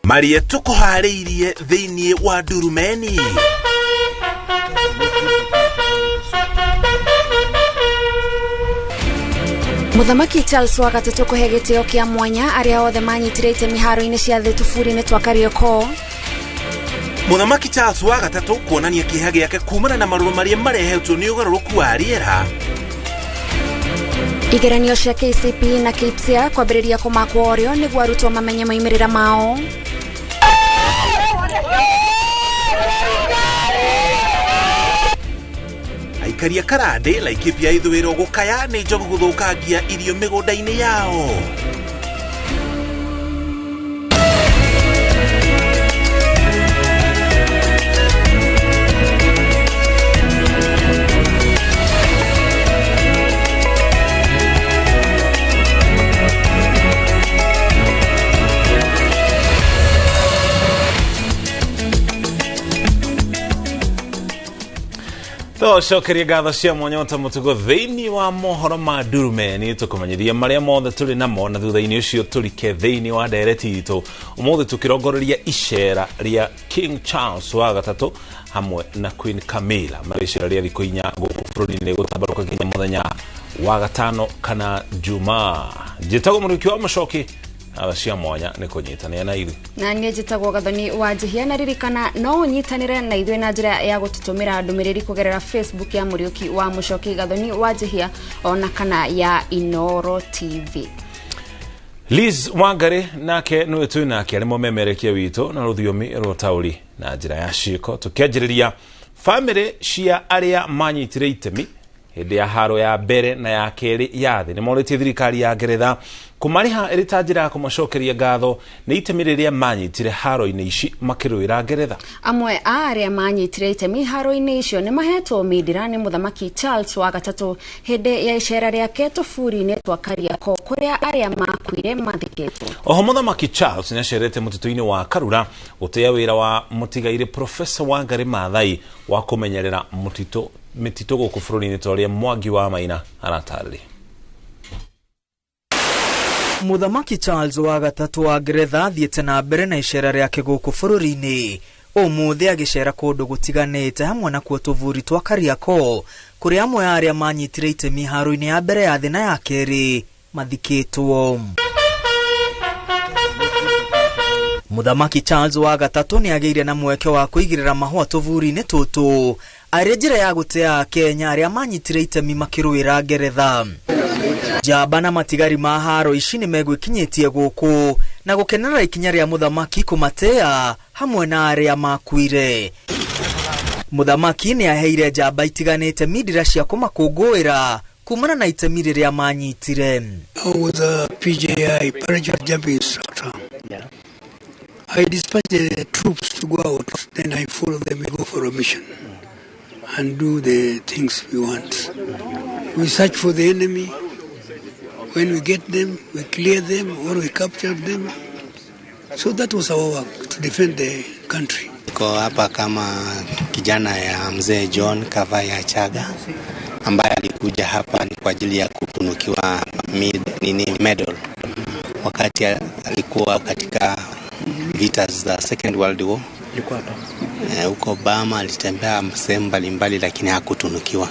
Maria tũkũharĩirie thĩinĩ wa Ndurumeni. Mũthamaki Charles wa gatatũ kũhe gĩtĩo kĩa mwanya arĩa othe manyitire itemi haro-inĩ cia thĩ tũburi-inĩ twa Kariokor. Mũthamaki Charles wa gatatũ kuonania kĩeha gĩake kumana na marũrũ marĩa marehetwo nĩ ũgarũrũku wa rĩera. Igeranio cia KCPE na KPSEA kwambĩrĩria kũmakwo orĩo nĩguo arutwo mamenye moimĩrĩra mao. Aikaria Karande Laikipia ithũĩro gũkaya nĩ njogu gũthũkangia irio mĩgũnda-inĩ yao. Tũcokerie ngatho cia mwanya ta mũtugo thĩinĩ wa mohoro ma Ndurumeni tũkũmenyithia marĩa mothe tũrĩ namo na thutha-inĩ ũcio tũrike thĩinĩ wa ndereti itũ ũmũthĩ tũkĩrongoreria icera rĩa King Charles wa gatatũ hamwe na Queen Camilla marĩ icera rĩa thikũ inya gũkũ bũrũri-inĩ gũtambarũka nginya mũthenya wa gatano kana Jumaa. Njĩtagwo Mũrĩki wa Mũcoki, ngatho cia mwanya nĩ kũnyitanĩra na ithuĩ. Na niĩ njĩtagwo Gathoni wa Njihia, na ririkana no ũnyitanĩre na ithuĩ na njĩra ya gũtũtũmĩra ndũmĩrĩri kũgerera Facebook ya Mũriũki wa Mũcoki Gathoni wa Njihia ona kana ya Inoro TV. Liz Wangari nake nĩwe twĩ nake arĩ mũmemerekia witũ na rũthiomi rwa taũri na njĩra ya ciĩko tũkĩanjĩrĩria bamĩrĩ cia arĩa manyitire itemi hĩndĩ ya haro ya mbere na ya kerĩ ya thĩ nĩ morĩtie thirikari ya Ngeretha kũmarĩha ĩrĩ ta njĩra ya kũmacokeria ngatho nĩ itemi rĩrĩa manyitire haro-inĩ ici makĩrũĩra Ngeretha. Amwe a arĩa manyitire itemi haro-inĩ icio nĩ mahetwo mindira nĩ Mũthamaki Charles wa gatatũ hĩndĩ ya icera rĩake tũburi-inĩ twa Kariakoo kũrĩa arĩa makuire mathikĩtwo. Oho Mũthamaki Charles nĩ acerete mũtitũ-inĩ wa Karura gũtĩa wĩra wa mũtigairĩ Professor Wangari Maathai wa kũmenyerera mĩtitũ gũkũ bũrũri-inĩ ta ũrĩa Mwangi wa Maina aratarĩria. Mũthamaki Charles wa gatatũ wa Ngeretha athiĩte na mbere na icera rĩake gũkũ bũrũri-inĩ ũmũthĩ agĩcera kũndũ gũtiganĩte hamwe na kuo tũburi twa Kariakoo kũrĩa amwe a arĩa manyitire itemi haro-inĩ ya mbere ya thĩ na ya kerĩ mathikĩtwo. Mũthamaki Charles wa gatatũ nĩ agĩire na mweke wa kũigĩrĩra mahũa tũburi-inĩ tũtũ arĩ njĩra ya gũtĩa Akenya arĩa manyitire itemi makĩrũĩra Ngeretha. Njamba na matigari ma haro ici nĩ megwĩkinyĩtie gũkũ na gũkenerera ikinya rĩa mũthamaki kũmatĩa hamwe na arĩa makuire. Mũthamaki nĩ aheire njamba itiganĩte mindira cia kũmakũngũĩra kumana na itemi rĩrĩa manyitire. I was a PJI, parachute jumping instructor. Yeah. I dispatched the troops to go out, then I follow them, we go for a mission and do the things we want. We search for the enemy. When we get them, we clear them or we capture them. So that was our work, to defend the country. Niko hapa kama kijana ya mzee John Kavaya Chaga ambaye alikuja hapa ni kwa ajili ya kutunukiwa medal wakati alikuwa katika vita za Second World War. Huko Obama alitembea sehemu mbalimbali lakini hakutunukiwa.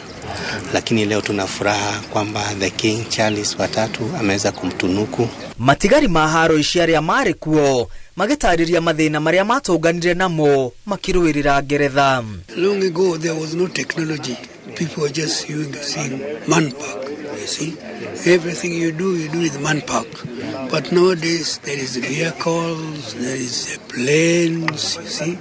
Lakini leo tuna furaha kwamba the King Charles watatu ameweza kumtunuku. Matigari ma haro ici arĩa marĩ kuo magĩtarĩria mathĩna marĩa matũnganire namo makĩrũĩrĩra Ngeretha. Long ago there was no technology. People were just using manpack. You see, everything you do with manpack. But nowadays there is vehicles, there is planes, you see.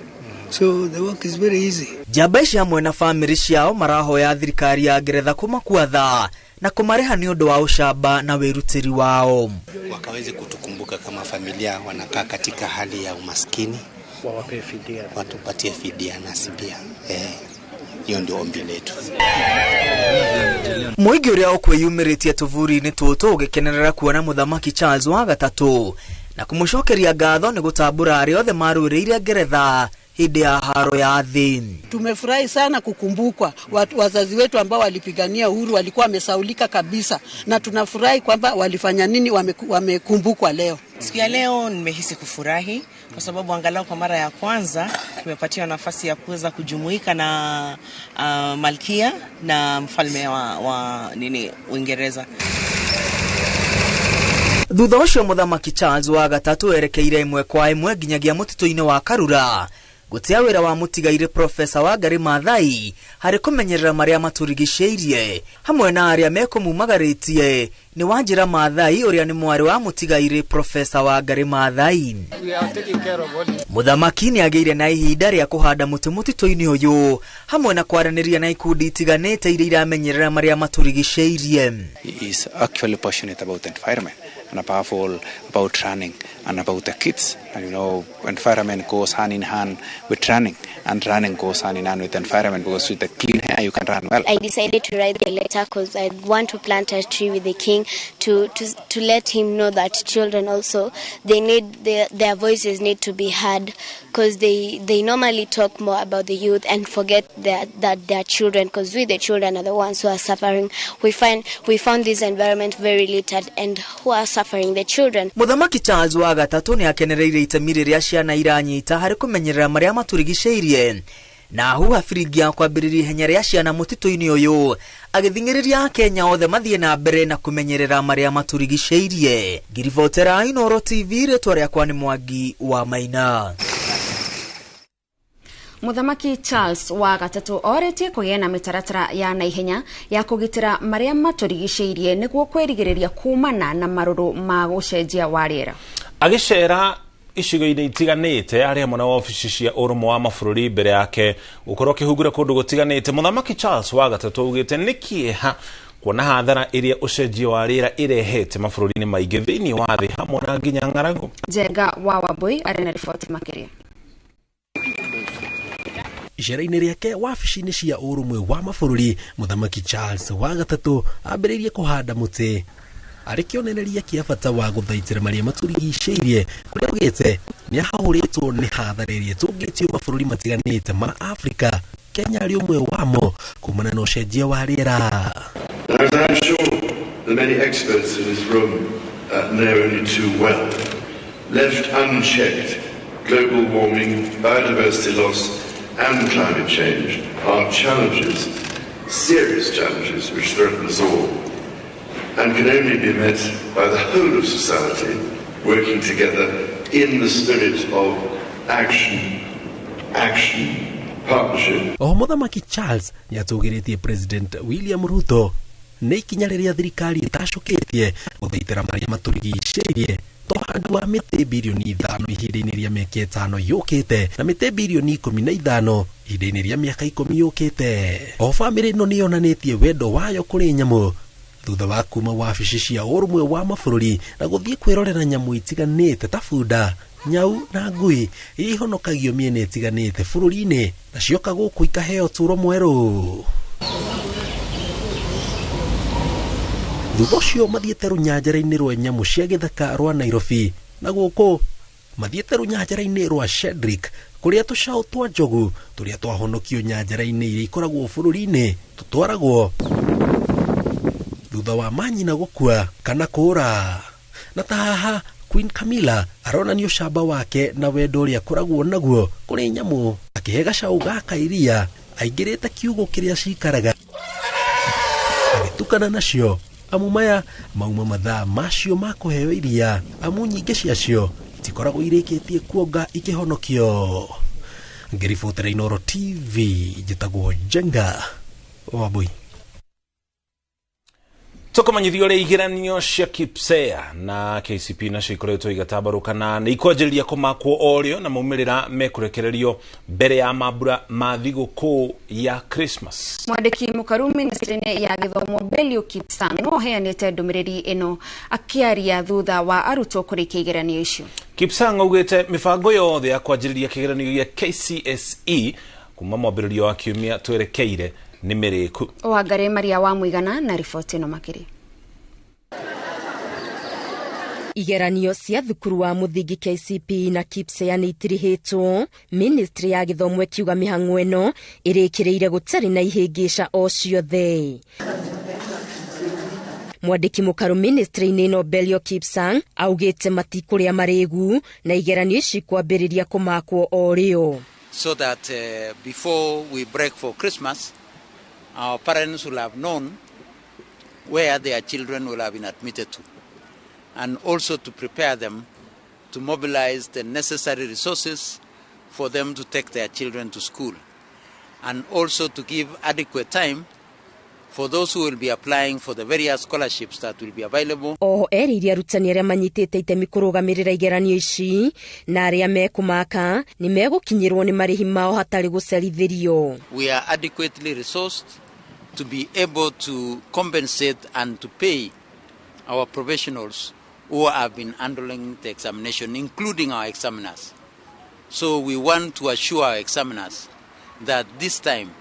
So the work is very easy. Njamba ici hamwe na bamĩrĩ ciao marahoya thirikari ya Ngeretha kũmakuatha na kũmarĩha nĩ ũndũ wa ũcamba na wĩrutĩri wao. Wakaweze kutukumbuka kama familia wanakaa katika hali ya umaskini, wawape fidia, watupatie fidia nasi pia. Hiyo ndio ombi letu. Mũingĩ ũrĩa ũkwĩyumĩrĩtie tũburi-inĩ tũtũ ũgĩkenerera kuona Mũthamaki Charles wa gatatũ na kũmũcokeria ngatho nĩ gũtambũra arĩa othe marũĩrĩire Ngeretha Hĩndĩ ya haro ya thĩ. Tumefurahi sana kukumbukwa wazazi wetu ambao walipigania uhuru walikuwa wamesaulika kabisa, na tunafurahi kwamba walifanya nini, wamekumbukwa leo. Siku ya leo nimehisi kufurahi kwa sababu angalau kwa mara ya kwanza tumepatiwa nafasi ya kuweza kujumuika na malkia na mfalme wa nini Uingereza. Thutha ũcio Mũthamaki Charles wa gatatũ erekeire ĩmwe kwa ĩmwe nginyagia mũtitũ-inĩ wa Karura gũtĩa wĩra wa mũtigairĩ Profesa Wangari Maathai harĩ kũmenyerera marĩa matũrigicĩirie hamwe na arĩa mekũmumagarĩtie nĩ Wanjĩra Maathai ũrĩa nĩ mwarĩ wa mũtigairĩ Profesa Wangari Maathai. Mũthamaki nĩ agĩire na ihinda rĩa kũhanda mũtĩ mũtitũ-inĩ ũyũ hamwe na kwaranĩria na ikundi itiganĩte iria iramenyerera marĩa matũrigicĩirie. He is actually passionate about the environment and above all about running and about the kids. And you know, environment goes hand in hand with running, and running goes hand in hand with environment, because with the clean air you can run well. I decided to write the letter because I want to plant a tree with the king to let him know that children also, they need their voices need to be heard, because they normally talk more about the youth and forget that their children, because we the children are the ones who are suffering. We found this environment very littered, and who are suffering? The children. Mũthamaki Charles wa gatatũ nĩ akenereire itemi rĩrĩa ciana iranyita harĩ kũmenyerera marĩa matũrigicĩirie na huha biringi ya kwambĩrĩria ihenya rĩa ciana mũtitũ-inĩ ũyũ agĩthing'ĩrĩria Akenya othe mathiĩ na mbere na kũmenyerera marĩa matũrigicĩirie. Ngiribotera Inooro TV, rĩtwa rĩakwa nĩ Mwangi wa Maina. Mũthamaki Charles wa gatatũ orĩtie kũgĩa na mĩtaratara ya naihenya ya kũgitĩra marĩa matũrigicĩirie nĩguo kwĩrigĩrĩria kumana na marũrũ ma gũcenjia wa rĩera. Agĩcera icigo-inĩ itiganĩte arĩ hamwe na wabici cia ũrũmwe wa mabũrũri mbere yake gũkorwo akĩhungura kũndũ gũtiganĩte, Mũthamaki Charles wa gatatũ augĩte nĩ kĩeha kuona hathara ĩrĩa ũcenjia wa rĩera ĩrehete mabũrũri-inĩ maingĩ thĩinĩ wa thĩ hamwe na nginya ng'aragu. Njenga wa Wambui arĩ na riboti makĩria. Icera-inĩ rĩake wabici-inĩ cia ũrũmwe wa mabũrũri, Mũthamaki Charles wa gatatũ ambĩrĩirie kũhanda mũtĩ arĩ kĩonereria kĩa bata wa gũthaitĩra marĩa matũrigicĩirie, kũrĩa augĩte nĩ ahũrĩtwo nĩ hathara ĩrĩa ĩtũngĩtio mabũrũri matiganĩte ma Afrika, Kenya arĩ ũmwe wamo kumana na ũcenjia wa rĩera. As I'm sure the many experts in this room know only too well, left unchecked, global warming, biodiversity loss and climate change are challenges, serious challenges, which threaten us all, and can only be met by the whole of society working together in the spirit of action, action, partnership. Oho Mũthamaki Charles nĩatũgĩrĩtie President William Ruto nĩ ikinya rĩrĩa thirikari ĩtacũkĩtie gũthaitĩra marĩa matũrigicĩirie tũhandu wa mĩtĩ birioni 5 ihinda-inĩ rĩa mĩaka 5 yũkĩte na mĩtĩ birioni 15 ihinda-inĩ rĩa mĩaka 10 yũkĩte. O bamĩrĩ ĩno nĩyonanĩtie wendo wayo kũrĩ nyamũ thutha wa kuma wabici cia ũrũmwe wa mabũrũri na gũthiĩ kwĩrorera nyamũ itiganĩte ta bunda, nyau na ngui iria ihonokagio mĩena ĩtiganĩte bũrũri-inĩ na cioka gũkũ ikaheo ũtũũro mwerũ. Thutha ũcio mathiĩte rũnyanjara-inĩ rwa nyamũ cia gĩthaka rwa Nairobi na gũkũ mathiĩte rũnyanjara-inĩ rwa Shedrick kũrĩa tũcaũ twa njogu tũrĩa twahonokio nyanjara-inĩ iria ikoragwo bũrũri-inĩ tũtwaragwo thutha wa manyina gũkua kana kũũra. Na ta haha Queen Camilla aronania ũcamba wake na wendo ũrĩa akoragwo naguo kũrĩ nyamũ akĩhe gacaũ gaka iria aingĩrĩte kiugũ kĩrĩa cikaraga agĩtukana nacio amu maya mauma mathaa macio ma kũheo iria amu nyingĩ ciacio itikoragwo irĩkĩtie kuonga ikĩhonokio. Ngĩribotera Inooro TV njĩtagwo Njenga Wambui. Tũkũmenyithio ũrĩa igeranio cia KPSEA na KCP nacio ikoretwo igatambarũkana nĩ ikwanjĩrĩria kũmakwo o rĩo na maumĩrĩra mekũrekererio mbere ya mambura ma thigũkũ ya Christmas. Mwandĩki mũkaru ministry-inĩ ya gĩthomo Belio Kipsang no aheanĩte ndũmĩrĩri ĩno akĩaria thutha wa arutwo kũrĩkia igeranio icio. Kipsang augĩte mĩbango yothe ya kwanjĩrĩria kĩgeranio gĩa KCSE kuma mwambĩrĩrio wa kiumia twerekeire nĩ mĩrĩku. Wangari Maria wa Mũigana na riboti ĩno makĩria. Igeranio cia thukuru wa muthingi KCPE na KPSEA nĩ itirihĩtwo. Ministry ya gĩthomo ĩkiuga mĩhang'o ĩno ĩrĩkĩrĩire gũtarĩ na ihĩngĩca o ciothe. Mwandĩki mũkaru ministry-inĩ ĩno Belio Kipsang augĩte matikũrĩa marĩgu na igeranio ici kwambĩrĩria kũmakwo o rĩo. So that before we break for Christmas, our parents will have known where their children will have been admitted to, and also to prepare them to mobilize the necessary resources for them to take their children to school, and also to give adequate time for those who will be applying for the various scholarships that will be available. Oho erĩire arutani arĩa manyitĩte itemi kũrũgamĩrĩra igeranio ici na arĩa mekũmaka nĩ megũkinyĩrwo nĩ marĩhi mao hatarĩ gũcerithĩrio. We are adequately resourced to be able to compensate and to pay our professionals who have been handling the examination, including our examiners. So we want to assure our examiners that this time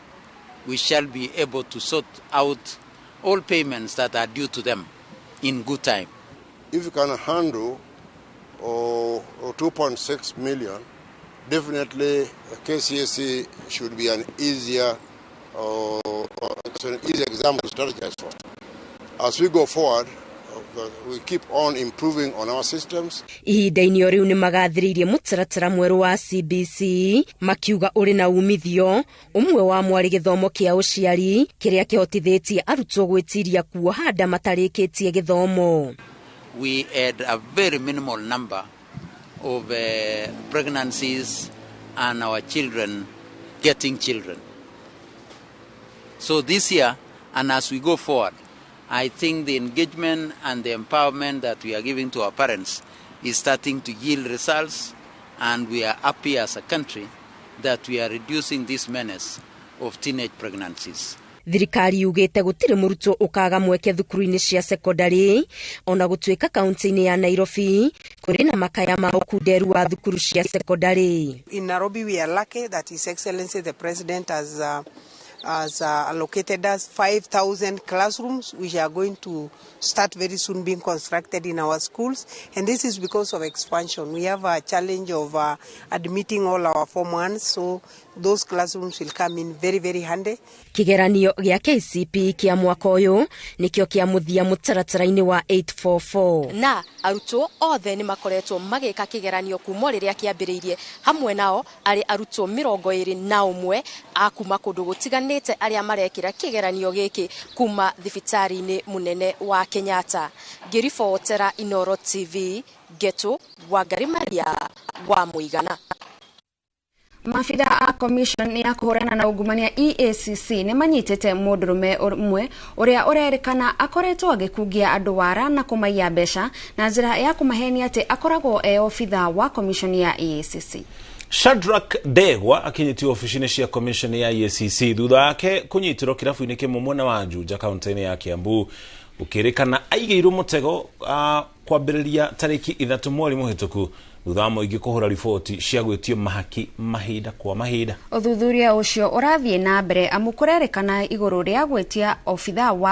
we shall be able to sort out all payments that are due to them in good time. If you can handle 2.6 million, definitely KCSE should be an easier exam to strategize for. As we go forward, we keep on improving on our systems. Ihinda-inĩ o rĩu nĩ magathĩrĩirie mũtaratara mwerũ wa CBC makiuga ũrĩ na umithio ũmwe wa mwarĩ gĩthomo kĩa ũciari kĩrĩa kĩhotithĩtie arutwo gwĩtiria kuoha nda matarĩkĩtie gĩthomo. We had a very minimal number of pregnancies and our children getting children. So this year, and as we go forward, I think the engagement and the empowerment that we are giving to our parents is starting to yield results, and we are happy as a country that we are reducing this menace of teenage pregnancies. Thirikari yugĩte gũtirĩ mũrutwo ũkaga mweke thukuru-inĩ cia sekondari ona gũtuĩka kaunti-inĩ ya Nairobi kũrĩ na makaya ma ũkunderu wa thukuru cia sekondari. In Nairobi we are lucky that His Excellency the President has allocated us 5,000 classrooms, which are going to start very soon being constructed in our schools. And this is because of expansion. We have a challenge of admitting all our Form 1s, so those classrooms will come in very, very handy. Kĩgeranio gĩa KCPE kĩa mwaka ũyũ nĩkĩo kĩa mũthia mũtaratara-inĩ wa 844. Na arutwo othe nĩ makoretwo magĩka kĩgeranio kuma rĩrĩa kĩambĩrĩirie, hamwe nao arĩ arutwo 21 a kuma kũndũ gũtiganĩte arĩa marekĩra kĩgeranio gĩkĩ kuma thibitarĩ-inĩ mũnene wa Kenyatta. Ngĩribotera Inooro TV, Geto Wangari Maria wa Mũigana. Maabitha a commission ya kũhũrana na ungumania EACC nĩ manyitĩte mũndũrũme ũmwe ũrĩa ũrerĩkana akoretwo agĩkungia andũ wara na kũmaiya mbeca na njĩra ya kũmahenia atĩ akoragwo e obitha wa commission ya EACC. Shadrack Ndegwa akinyitio ofici-inĩ cia commission ya EACC thutha wake kũnyitĩrwo kĩrabu-inĩ kĩmwe mwena wa Juja kaunti-inĩ ya Kiambu gũkĩrĩkana aigĩirwo mũtego kwambĩrĩria tarĩki 3 mweri mũhĩtũku thutha wa mũingĩ kũhũra riboti cia gwĩtio mahaki mahinda kwa mahinda. Ũthuthuria ũcio ũrathiĩ na mbere amu kũrerĩkana igũrũ rĩa gwĩtia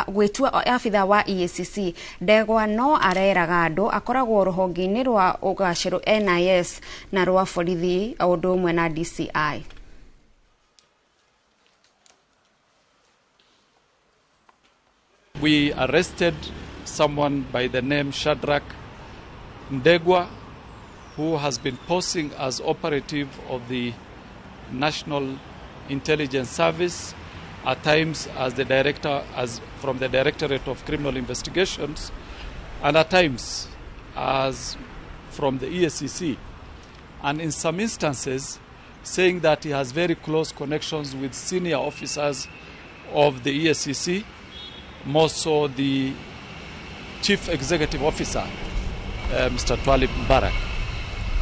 gwĩtua abitha wa EACC Ndegwa no areraga andũ akoragwo rũhonge-inĩ rwa ũgacĩru NIS na rwa borithi o ũndũ ũmwe na DCI. We arrested someone by the name Shadrack Ndegwa, who has been posing as operative of the National Intelligence Service, at times as the director, as from the Directorate of Criminal Investigations, and at times as from the EACC, and in some instances saying that he has very close connections with senior officers of the EACC, more so the Chief Executive Officer, Mr. Twalib Mbarak.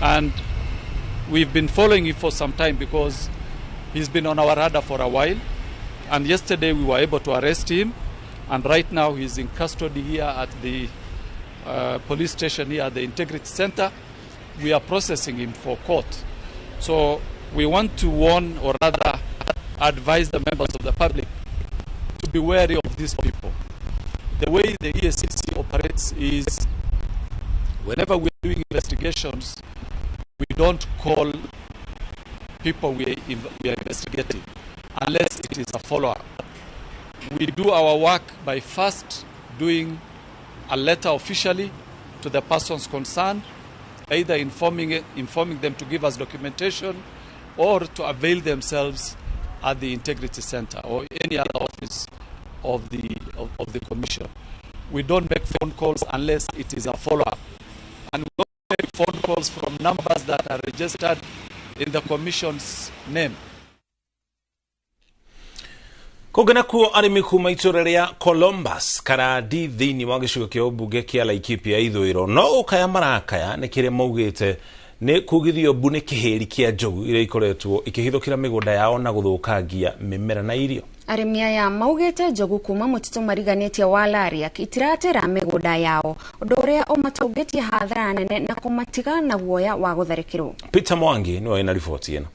And we've been following him for some time because he's been on our radar for a while. And yesterday we were able to arrest him. And right now he's in custody here at the police station here at the Integrity Center. We are processing him for court. So we want to warn, or rather advise the members of the public to be wary of these people. The way the EACC operates is Whenever we are doing investigations, we don't call people we are investigating unless it is a follow-up. We do our work by first doing a letter officially to the persons concerned, either informing them to give us documentation or to avail themselves at the Integrity Center or any other office of the Commission. We don't make phone calls unless it is a follow-up. And we don't make phone calls from numbers that are registered in the Commission's name. Kũngĩ kuo arĩmi kuma itũra rĩa Columbus Karandi thĩinĩ wa gĩcigo kĩa ũmbunge kĩa Laikipia ithũĩro no ũkaya marakaya nĩ kĩrĩa maugĩte nĩ kugithio mbu nĩ kĩhĩri kĩa njogu iria ikoretwo ikĩhithũkĩra mĩgũnda yao na gũthũkangia mĩmera na irio. Arĩmi aya maugĩte njogu kuma mũtitũ mariganĩtie wa Lariak itiratera mĩgũnda yao, ũndũ ũrĩa ũmatũngĩtie hathara nene na kũmatiga na guoya wa gũtharĩkĩrwo. Peter Mwangi nĩwe wĩna riboti ĩno.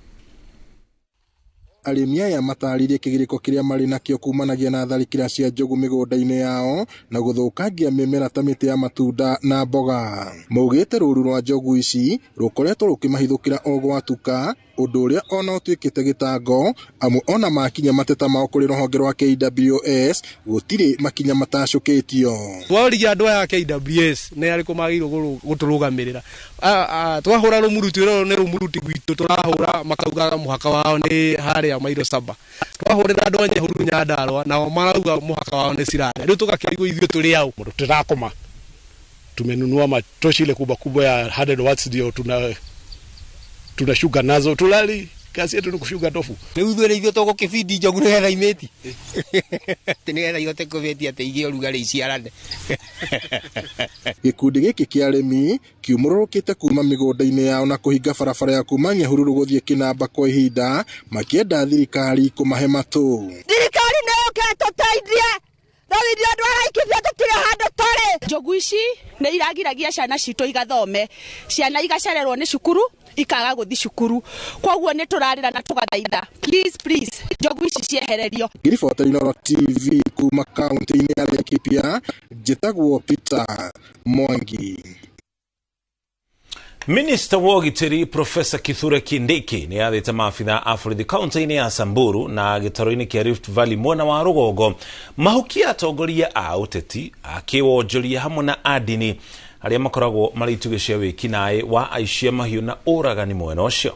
Arĩmi aya matarĩrie kĩgirĩko kĩrĩa marĩ nakĩo kumanagia na tharĩkĩra cia njogu mĩgũnda-inĩ yao na gũthũkangia mĩmera ta mĩtĩ ya matunda na mboga. Maugĩte rũũru rwa njogu ici rũkoretwo rũkĩmahithũkĩra o gwatuka, ũndũ ũrĩa ona ũtuĩkĩte gĩtango amu ona makinya mateta mao kũrĩ rũhonge rwa KWS gũtirĩ makinya matacũkĩtio. Tworirie andũ aya a KWS nĩ arĩkũ magĩrĩirwo gũtũrũgamĩrĩra. Twahũra rũmuruti rũrũ nĩ rũmuruti gwitũ tũrahũra makauga mũhaka wao nĩ harĩa mairo 7. Twahũrĩra andũ a Nyahururu Nyandarua nao marauga mũhaka wao nĩ Sirare. Rĩu tũgakĩrigwo ithuĩ tũrĩ aũ. Tũrakoma tumenunua matoshi ile kubwa kubwa ya 100 watts ndio tunashuka nazo, tulali kazi yetu ni kushuka tofu. Rĩu ithuĩ ithuĩ tũgũkĩbindi njogu nĩgetha imĩti nĩgetha ihote kũbĩtia atĩ igĩe ũrugarĩ iciarane. Gĩkundi gĩkĩ kĩa arĩmi kiumũrũrũkĩte kuma mĩgũnda-inĩ yao na kũhinga barabara ya kuma Nyahururu gũthiĩ Kĩnamba kwa ihinda makĩenda thirikari kũmahe matũ. Thirikari nĩ yũke ĩtũteithie, rĩu ithuĩ andũ a Laikipia tũtirĩ handũ tũrĩ. Njogu ici nĩ iragiragia ciana citũ igathome, ciana igacererwo nĩ cukuru ikaga gũthiĩ cukuru, koguo nĩ tũrarĩra na tũgathaitha please please njogu ici ciehererio. Ngĩribotera Inooro TV kuma kaunti-inĩ ya Laikipia, njĩtagwo Peter Mwangi. Minista wa ũgitĩri Profesa Kithure Kindiki nĩ athĩte maabitha a borithi kaunti-inĩ ya Samburu na gĩtaro-inĩ kĩa Rift Valley mwena wa rũgongo mahukie atongoria a ũteti a kĩwonjoria hamwe na a ndini arĩa makoragwo marĩ itugĩ cia wĩkinaĩ wa aici a mahiũ na ũragani mwena ũcio.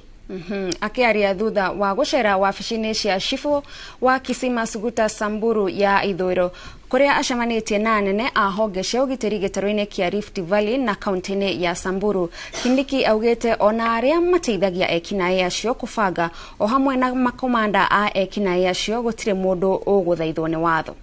Akĩaria thutha wa gũcera wabici-inĩ cia cibũ wa Kisima Suguta Samburu ya ithũĩro kũrĩa acemanĩtie na anene a honge cia ũgitĩri gĩtarũ-inĩ kĩa Rift Valley na kaunti-inĩ ya Samburu. Kindiki augĩte ona arĩa mateithagia ekinaĩ acio kũbanga o hamwe na makomanda a ekinaĩ acio gũtirĩ mũndũ ũgũthaithwo nĩ watho.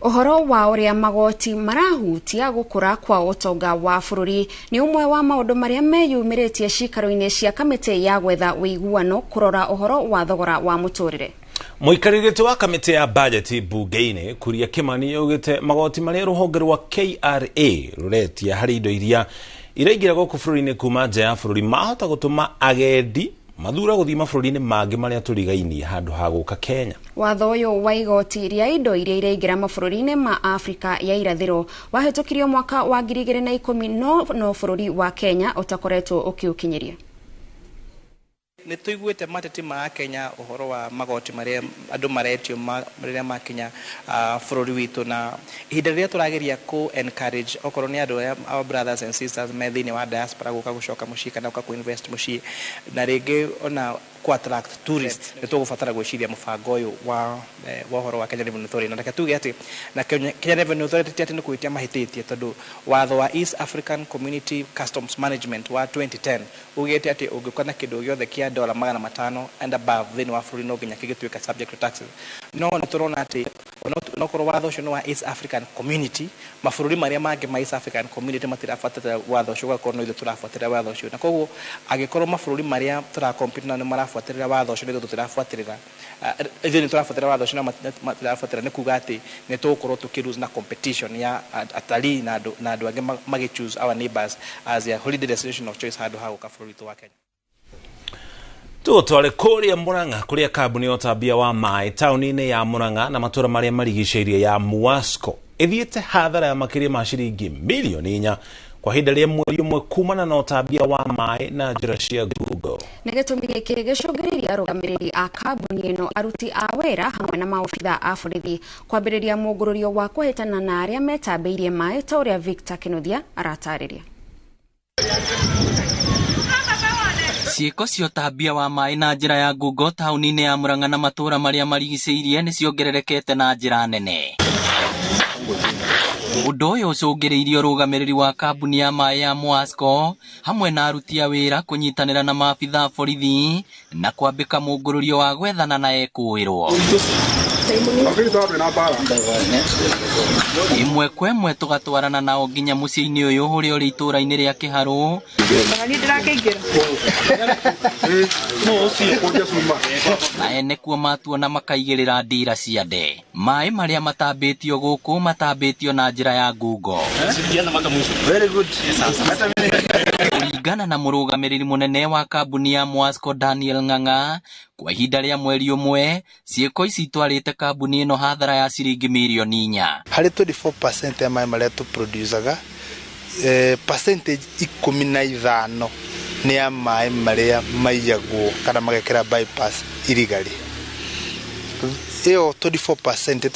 Ũhoro wa ũrĩa magoti marahutia gũkũra kwa ũtonga wa bũrũri nĩ ũmwe wa maũndũ marĩa meyumĩrĩtie cikaro-inĩ cia kamĩtĩ ya gwetha ũiguano kũrora ũhoro wa thogora wa mũtũrĩre. Mũikarĩri gĩtĩ wa kamĩtĩ ya bajeti bunge-inĩ Kuria Kimani augĩte magoti marĩa rũhonge rwa KRA rũretia harĩ indo iria iraingĩra gũkũ bũrũri-inĩ kuma nja ya bũrũri mahota gũtũma agendi mathura gũthiĩ mabũrũri-inĩ mangĩ marĩa tũrigainie handũ ha gũka Kenya. Watho ũyũ wa igoti rĩa indo iria iraingĩra mabũrũri-inĩ ma Afrika ya irathĩro wahĩtũkirio mwaka wa 2010 no bũrũri wa Kenya ũtakoretwo ũkĩũkinyĩria. Nĩ tũiguĩte mateti ma Kenya ũhoro wa magoti marĩa andũ maretio rĩrĩa makinya bũrũri witũ, na ihinda rĩrĩa tũrageria kũ encourage okorwo nĩ andũ aya our brothers and sisters me thĩinĩ wa diaspora gũka gũcoka mũciĩ kana gũka kũ-invest mũciĩ, na rĩngĩ ona kũ attract tourists, nĩ tũgũbatara gwĩciria mũbango ũyũ wa ũhoro wa Kenya Revenue Authority. Na reke tuge atĩ na Kenya Revenue Authority ti atĩ nĩ kwĩtia mahĩtĩtie, tondũ watho wa East African Community Customs Management wa 2010 ugĩte atĩ ũngĩũka na kĩndũ gĩothe kĩa $500 and above thĩinĩ wa bũrũri no nginya kĩgĩtuĩka subject to taxes. No nĩ tũrona atĩ Onokorwo watho ũcio nĩ wa East African Community, mabũrũri marĩa mangĩ ma East African Community matirabuatĩrĩra watho ũcio, ũgakorwo no ithuĩ tũrabuatĩrĩra watho ũcio. Na koguo angĩkorwo mabũrũri marĩa tũracompete nao nĩ marabuatĩrĩra watho ũcio na ithuĩ tũtirabuatĩrĩra, ithuĩ nĩ tũrabuatĩrĩra watho ũcio na matirabuatĩrĩra, nĩ kuga atĩ nĩ tũgũkorwo tũkĩ lose na competition ya atalii na andũ angĩ magĩ choose our neighbors as their holiday destination of choice handũ ha gũka bũrũri witũ wa Kenya. Tũgũtware kũrĩa Murang'a kũrĩa kambuni ya ũtambia wa maĩ taũni-inĩ ya Murang'a na matũra marĩa marigicĩirie ya Muasco ĩthiĩte hathara ya makĩria ma ciringi milioni 4 kwa ihinda rĩa mweri ũmwe kumana na ũtambia wa maĩ na njĩra cia Google. Nĩ gĩtũmi gĩkĩ gĩcũngĩrĩirie arũgamĩrĩri a kambuni ĩno, aruti a wĩra hamwe na maobitha a borithi kwambĩrĩria mũngũrũrio wa kũhĩtana na arĩa metambĩirie maĩ ta ũrĩa Victor Kinuthia aratarĩria. Ciĩko cia ũtambia wa maĩ na njĩra ya ngungo taũni-inĩ ya Murang'a na matũũra marĩa marigicĩirie nĩ ciongererekete na njĩra nene. Ũndũ ũyũ ũcũngĩrĩirie ũrũgamĩrĩri wa kambuni ya maĩ ya Muasco hamwe na aruti a wĩra kũnyitanĩra na maabitha a borithi na kwambĩka mũngũrũrio wa gwethana na ekũĩrwo. Ĩmwe kwa ĩmwe tũgatwarana nao nginya mũciĩ-inĩ ũyũ ũrĩa ũrĩ itũũra-inĩ rĩa Kĩharũ. Na ene kuo matuona makaigĩrĩra ndira cia nde. Maĩ marĩa matambĩtio gũkũ matambĩtio na njĩra ya ngungo. Kũringana na mũrũgamĩrĩri mũnene wa kambuni ya Muasco Daniel Ng'ang'a, kwa ihinda rĩa mweri ũmwe ciĩko ici itwarĩte kambuni ĩno hathara ya ciringi mirioni 4. Harĩ 24% ya maĩ marĩa tũproducaga, percentage 15 nĩ ya maĩ marĩa maiyagwo kana magekĩra bypass irigarĩ. Ĩyo 24%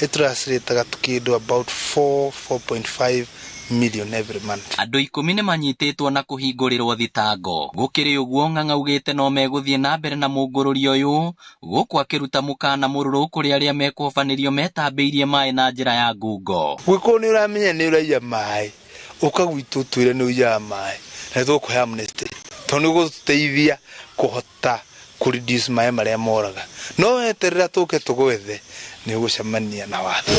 ĩtranslataga tũkĩndũ about 4.5 million every month. Andũ 10 nĩ manyitĩtwo na kũhingũrĩrwo thitango. Gũkĩrĩ ũguo Ng'ang'a augĩte no megũthiĩ na mbere na mũngũrũrio ũyũ gũkũ akĩruta mũkana mũrũrũ kũrĩ arĩa mekũhobanĩrio metambĩirie maĩ na njĩra ya ngungo. Gwĩkorwo nĩ ũramenya nĩ ũraiya maĩ, ũka gwitũ ũtwĩre nĩ ũiyaga maĩ na nĩtũgũkũhe amnesty tondũ nĩ ũgũtũteithia kũhota kũ reduce maĩ marĩa moraga. No weterera tũke tũgwethe nĩ ũgũcemania na watho.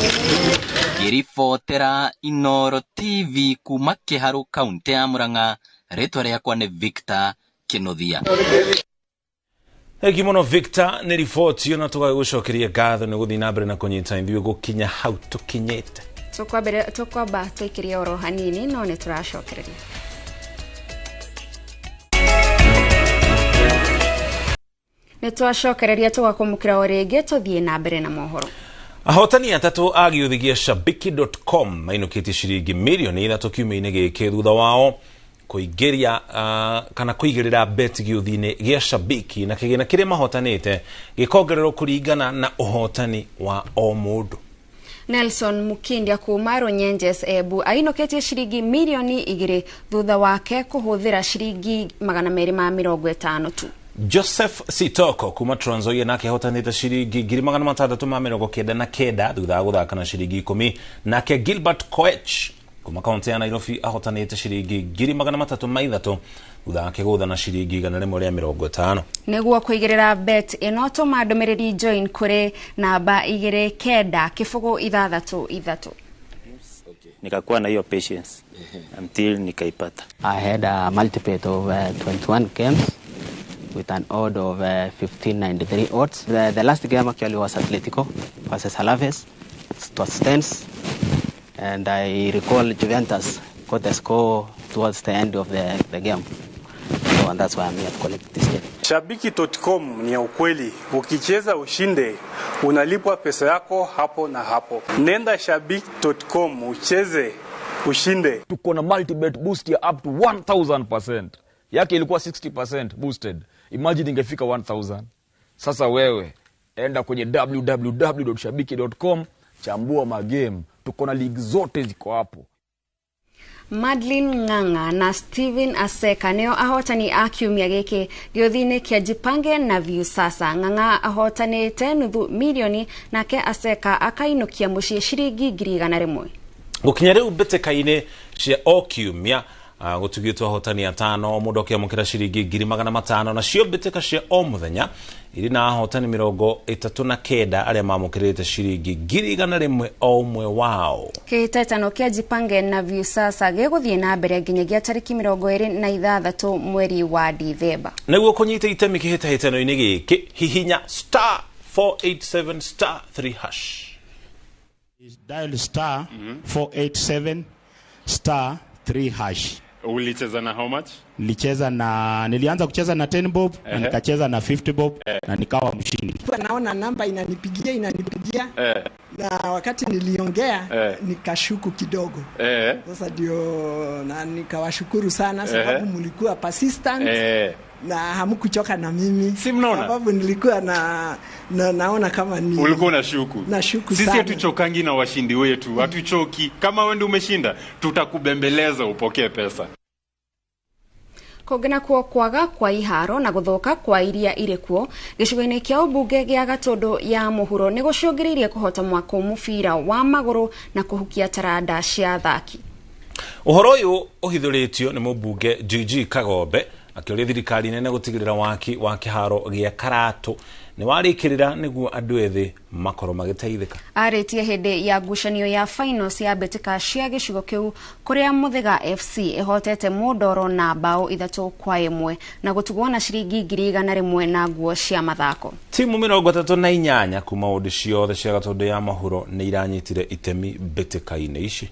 Ngĩribotera Inooro TV kuma Kĩharũ kaunti ya Murang'a, rĩtwa rĩakwa nĩ Victor Kinuthia. Thengi mũno Victor nĩ riboti ĩyo na tũgagũcokeria ngatho nĩ gũthiĩ na mbere na kũnyita ithuĩ gũkinya hau tũkinyĩte. Tũkwamba tũikĩrie oro hanini no nĩ tũracokereria. Nĩ twacokereria tũgakwamũkĩra o rĩngĩ tũthiĩ na mbere na mohoro. Ahotani atatũ a gĩũthi gĩa shabiki.com mainũkĩtie ciringi mirioni 3 kiumia-inĩ gĩkĩ thutha wao kũingĩria kana kũigĩrĩra bet gĩũthi-inĩ gĩa Shabiki na kĩgĩna kĩrĩa mahotanĩte gĩkongererwo kũringana na ũhotani wa o mũndũ. Nelson Mukindia kuma Runyenjes Embu ainũkĩtie ciringi mirioni 2 thutha wake kũhũthĩra ciringi 250 tu. Joseph Sitoko kuma Trans Nzoia nake ahotanĩte ciringi 699 thutha wa gũthaka na ciringi 10. Nake Gilbert Koech kuma kaunti ya Nairobi ahotanĩte ciringi 303 thutha wake gũtha na ciringi 150. Nĩguo kũigĩrĩra bet ĩno tũma ndũmĩrĩri join kũrĩ namba 2 9 0 6 3. Nikakuwa na hiyo patience until nikaipata. I had a multiple of 21 games with an odd of 1593 odds. The last game actually was Atletico versus Alaves. It was tense, and I recall Juventus got the score towards the end of the game. So, and that's why I'm here to collect this game. Shabiki.com ni ya ukweli. Ukicheza ushinde, unalipwa pesa yako hapo na hapo. Nenda shabiki.com ucheze ushinde. Tuko na multi-bet boost ya up to 1000%. Yake ilikuwa 60% boosted. Imagine ingefika 1000. Sasa wewe enda kwenye www.shabiki.com, chambua magame. Tuko na league zote ziko hapo. Madeline Ng'ang'a na Steven Aseka nĩo ahotani a kiumia gĩkĩ gĩũthi-inĩ kĩa Jipange na Viusasa. Ng'ang'a ahotanĩte nuthu milioni nake Aseka akainũkia mũciĩ ciringi 100,000. Gũkinya rĩu mbĩtĩka-inĩ cia o kiumia Gũtugĩtwo ahotani atano o mũndũ akĩamũkĩra ciringi 500,000, nacio mbĩtĩka cia o mũthenya irĩ na ahotani 39 arĩa mamũkĩrĩte ciringi 100,000 o ũmwe wao. Kĩhĩtahĩtano kĩa Jipange na Viusasa gĩgũthiĩ na mbere nginyagia tarĩki 26 mweri wa Dithemba. Nĩguo kũnyita itemi kĩhĩtahĩtano-inĩ gĩkĩ, hihinya star 487 star 3 hash. Dial star 487 star 3 hash. Ulicheza na how much? Nilicheza na nilianza kucheza na 10 bob na nikacheza na 50 bob na nikawa mshindi. Naona namba inanipigia na wakati niliongea nikashuku kidogo. Sasa ndio na nikawashukuru sana sababu mlikuwa persistent na hamkuchoka na mimi. Si mnaona? Sababu nilikuwa na naona kama ni ulikuwa unashuku. Nashuku sisi sana. Hatuchokangi na washindi wetu, hatuchoki. Kama wewe ndio umeshinda, tutakubembeleza upokee pesa. Kũngĩ nakuo kwaga kwa iharo na gũthũka kwa iria irĩ kuo gĩcigo-inĩ kĩa ũmbunge gĩa Gatũndũ ya mũhuro nĩ gũcũngĩrĩirie kũhota mwako mũbira wa magũrũ na kũhukia taranda cia athaki. Ũhoro ũyũ ũhithũrĩtio nĩ mũmbunge GG Kagombe akĩũria thirikari nene gũtigĩrĩra waki wa kĩharo gĩa Karatũ nĩ warĩkĩrĩra nĩguo andũ ethĩ makorwo magĩteithĩka. Arĩtie hĩndĩ ya ngucanio ya finals ya mbĩtĩka cia gĩcigo kĩu kũrĩa Mũthĩga FC ĩhotete Mũndoro na bao 3-1 na gũtugwo na ciringi 100,000 na nguo cia mathako. Timu 38 kuma wodi ciothe cia Gatũndũ ya mũhuro nĩ iranyitire itemi mbĩtĩka-inĩ ici.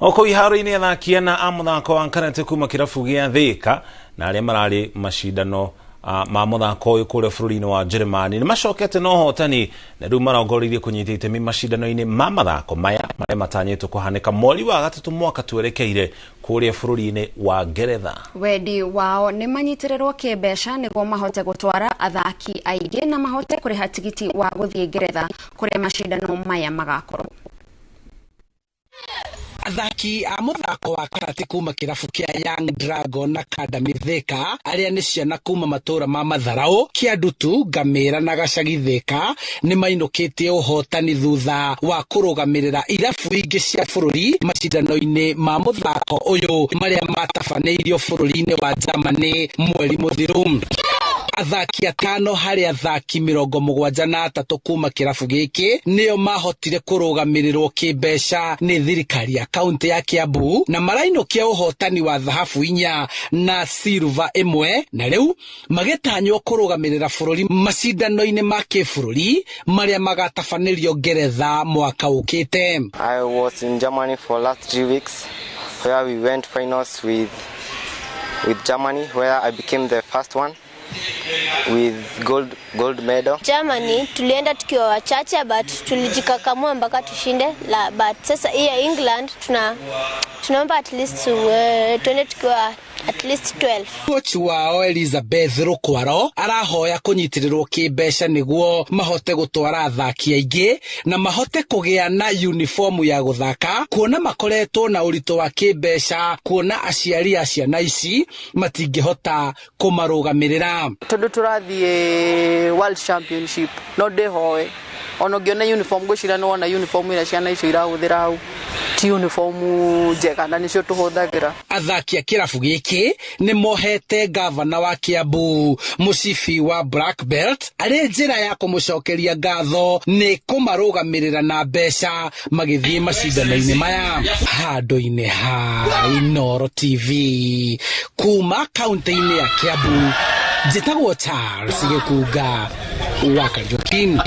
Oko iharo-inĩ athaki ana a mũthako wa karate kuma kĩrabu gĩa Thika na arĩa mararĩ macindano ma mũthako ũyũ kũrĩa bũrũri-inĩ wa Jeremani nĩ macokete na ũhotani na rĩu marongoreirie kũnyita itemi macindano-inĩ ma mathako maya marĩa matanyĩtwo kũhanĩka mweri wa 3 mwaka twerekeire kũrĩa bũrũri-inĩ wa Ngeretha. Wendi wao nĩ manyitĩrĩrwo kĩmbeca nĩguo mahote gũtwara athaki aingĩ na mahote kũrĩha tigiti wa gũthiĩ Ngeretha kũrĩa macindano maya magakorwo. Athaki a mũthako wa karate kuma kĩrabu kĩa Young Dragon Academy Thika arĩa nĩ ciana kuma matũra ma Matharau, Kĩandutu, Ngamĩra na Gacagi Thika nĩ mainũkĩtie ũhotani thutha wa kũrũgamĩrĩra irabu ingĩ cia bũrũri macindano-inĩ ma mũthako ũyũ marĩa matabanĩirio bũrũri-inĩ wa Germany mweri mũthiru. Athaki atano harĩ athaki 73 kuma kĩrabu gĩkĩ nĩo mahotire kũrũgamĩrĩrwo kĩmbeca nĩ thirikari ya kaunti ya Kiambu na marainũkia ũhotani wa thahabu 4 na silver 1 na rĩu magĩtanywo kũrũgamĩrĩra bũrũri macindano-inĩ ma kĩbũrũri marĩa magatabanĩrio Ngeretha mwaka ũkĩte. I was in Germany for last 3 weeks where we went finals with Germany where I became the first one with gold medal. Germany tulienda tukiwa wachache but tulijikakamua mpaka tushinde la, but sasa hii England tunaomba at least tuende tukiwa at least 12. Coach wao Elizabeth Rukwaro arahoya kũnyitĩrĩrwo kĩmbeca nĩguo mahote gũtwara athaki aingĩ na mahote kũgĩa na uniform ya gũthaka kuona makoretwo na ũritũ wa kĩmbeca kuona aciari a ciana ici matingĩhota kũmarũgamĩrĩra. Tondũ tũrathiĩ World Championship no ndĩhoe ona ũngĩona uniform ngwĩciria nĩ wona uniform ĩrĩa ciana icio irahũthĩra hau ti uniform njega na nĩcio tũhũthagĩra. Athaki a kĩrabu gĩkĩ nĩ mohete gavana wa Kiambu mũcibi wa Black Belt arĩ njĩra ya kũmũcokeria ngatho nĩ kũmarũgamĩrĩra na mbeca magĩthiĩ macindano-inĩ maya. Handũ-inĩ ha Inooro TV kuma kaunti-inĩ ya Kiambu njĩtagwo Charles Gĩkunga wa Kariuki.